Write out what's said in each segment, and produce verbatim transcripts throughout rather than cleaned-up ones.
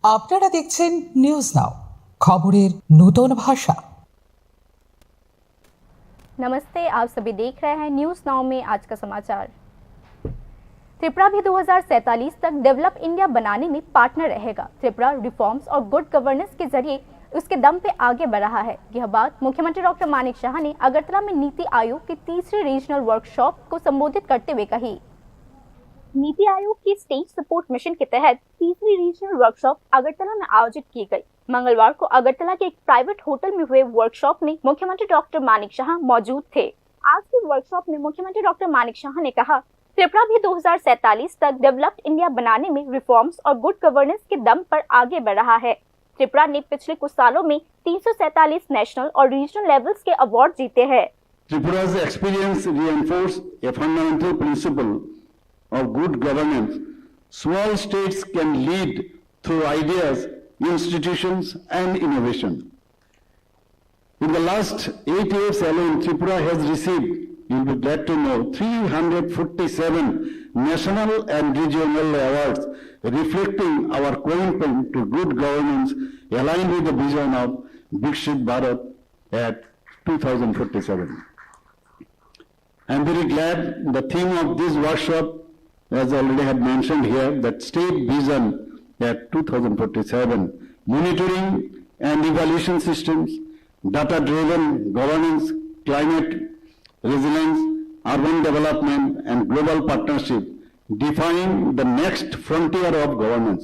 আপনারা দেখছেন news now, খবরের নতুন ভাষা। नमस्ते, आप सभी देख रहे हैं न्यूज़ नाउ में आज का समाचार। त्रिपुरा भी दो हज़ार सैंतालीस तक डेवलप इंडिया बनाने में पार्टनर रहेगा। त्रिपुरा रिफॉर्म्स और गुड गवर्नेंस के जरिए उसके दम पे आगे बढ़ रहा है। यह बात मुख्यमंत्री डॉक्टर मानिक साहा ने अगरतला में नीति आयोग की तीसरी रीजनल वर्कशॉप को संबोधित करते हुए कही। नीति आयोग की स्टेट सपोर्ट मिशन के तहत तीसरी रीजनल वर्कशॉप अगरतला में आयोजित की गई। मंगलवार को अगरतला के एक प्राइवेट होटल में हुए वर्कशॉप में मुख्यमंत्री डॉक्टर मानिक साहा मौजूद थे। आज की वर्कशॉप में मुख्यमंत्री डॉक्टर मानिक साहा ने कहा, त्रिपुरा भी दो हज़ार सैंतालीस तक डेवलप्ड इंडिया बनाने में रिफॉर्म्स और गुड गवर्नेंस के दम पर आगे बढ़ रहा है। त्रिपुरा ने पिछले कुछ सालों में तीन सौ सैंतालीस नेशनल और रीजनल लेवल्स के अवार्ड जीते हैं। Tripura's experience reinforce a fundamental principle of good governance. Small states can lead through ideas, institutions, and innovation. In the last eight years alone, Tripura has received, you'll be glad to know, three hundred forty-seven national and regional awards, reflecting our commitment to good governance aligned with the vision of Viksit Bharat at two thousand forty-seven. I'm very glad the theme of this workshop, as I already had mentioned here, that state vision at two thousand forty-seven, monitoring and evaluation systems, data-driven governance, climate resilience, urban development, and global partnership define the next frontier of governance.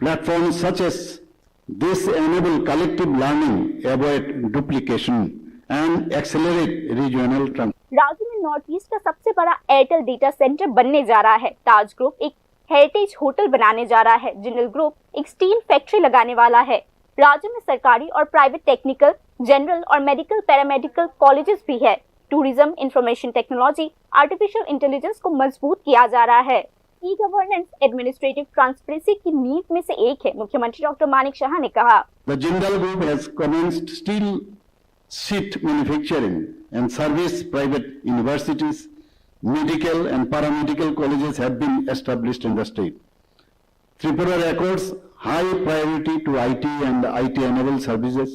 Platforms such as this enable collective learning, avoid duplication, and accelerate regional trans- राज्य में north east का सबसे बड़ा Airtel data centre बनने जा रहा है। ताज ग्रुप एक हेरिटेज होटल बनाने जा रहा है। जिंदल ग्रुप एक स्टील फैक्ट्री लगाने वाला है। राज्य में सरकारी और प्राइवेट टेक्निकल, जनरल और मेडिकल पैरामेडिकल कॉलेजेस भी है। Tourism, information technology, artificial intelligence को मजबूत किया जा रहा है। ई गवर्नेंस एडमिनिस्ट्रेटिव ट्रांसपेरेंसी की नींव में से एक है, मुख्यमंत्री डॉक्टर मानिक साहा ने कहा। The Jindal Group has commenced steel sheet manufacturing and service private universities, medical and paramedical colleges have been established in the state. Tripura accords high priority to I T and I T-enabled services,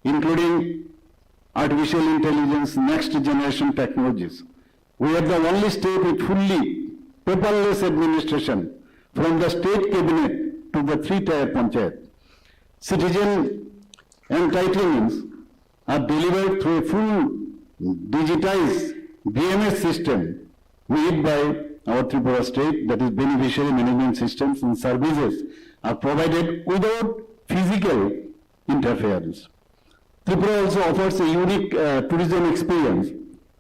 including artificial intelligence, next generation technologies. We are the only state with fully paperless administration, from the state cabinet to the three-tier panchayat. Citizen entitlements are delivered through a full digitized B M S system made by our Tripura state, that is, beneficiary management systems and services are provided without physical interference. Tripura also offers a unique, uh, tourism experience,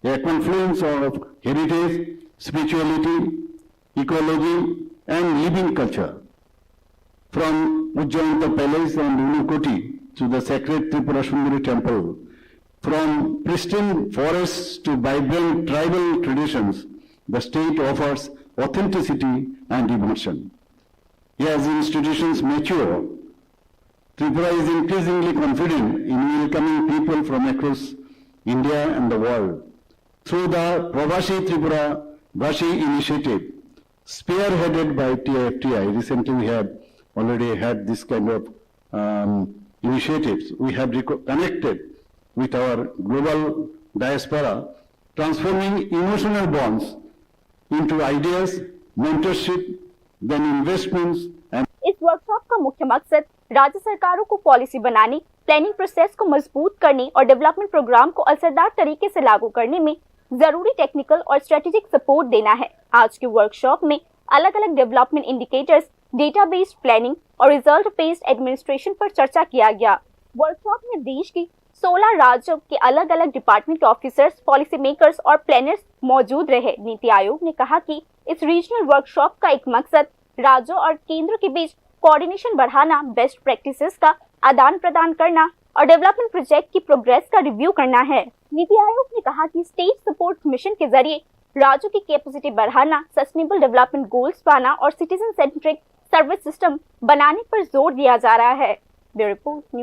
a confluence of heritage, spirituality, ecology, and living culture. From Ujjayanta Palace and Unakoti to the sacred Tripura Sundari Temple, from pristine forests to vibrant tribal traditions, the state offers authenticity and immersion. As institutions mature, Tripura is increasingly confident in welcoming people from across India and the world. Through the Pravasi Tripura Basi initiative, spearheaded by T I F T I, recently we have already had this kind of, um, initiatives. We have reco-, connected with our global diaspora, transforming emotional bonds into ideas, mentorship, then investments and इस वर्कशॉप का मुख्य मकसद राज्य सरकारों को पॉलिसी बनाने, planning process को मजबूत करने और डेवलपमेंट प्रोग्राम को असरदार तरीके से लागू करने में जरूरी टेक्निकल और स्ट्रेटेजिक सपोर्ट देना है। आज के वर्कशॉप में अलग-अलग development indicators, data based planning और रिजल्ट बेस्ड एडमिनिस्ट्रेशन पर चर्चा किया गया। वर्कशॉप में देश की सोलह राज्यों के अलग-अलग डिपार्टमेंट के ऑफिसर्स, पॉलिसी मेकर्स और प्लानर्स मौजूद रहे। नीति आयोग ने कहा कि इस रीजनल वर्कशॉप का एक मकसद राज्यों और केंद्र के बीच कोऑर्डिनेशन बढ़ाना, बेस्ट प्रैक्टिसेस का आदान प्रदान करना और डेवलपमेंट प्रोजेक्ट की प्रोग्रेस का रिव्यू करना है। नीति आयोग ने कहा कि स्टेट सपोर्ट मिशन के जरिए राज्यों की कैपेसिटी बढ़ाना, सस्टेनेबल डेवलपमेंट गोल्स पाना और सिटीजन सेंट्रिक सर्विस सिस्टम बनाने पर जोर दिया जा रहा है। Bureau report, news.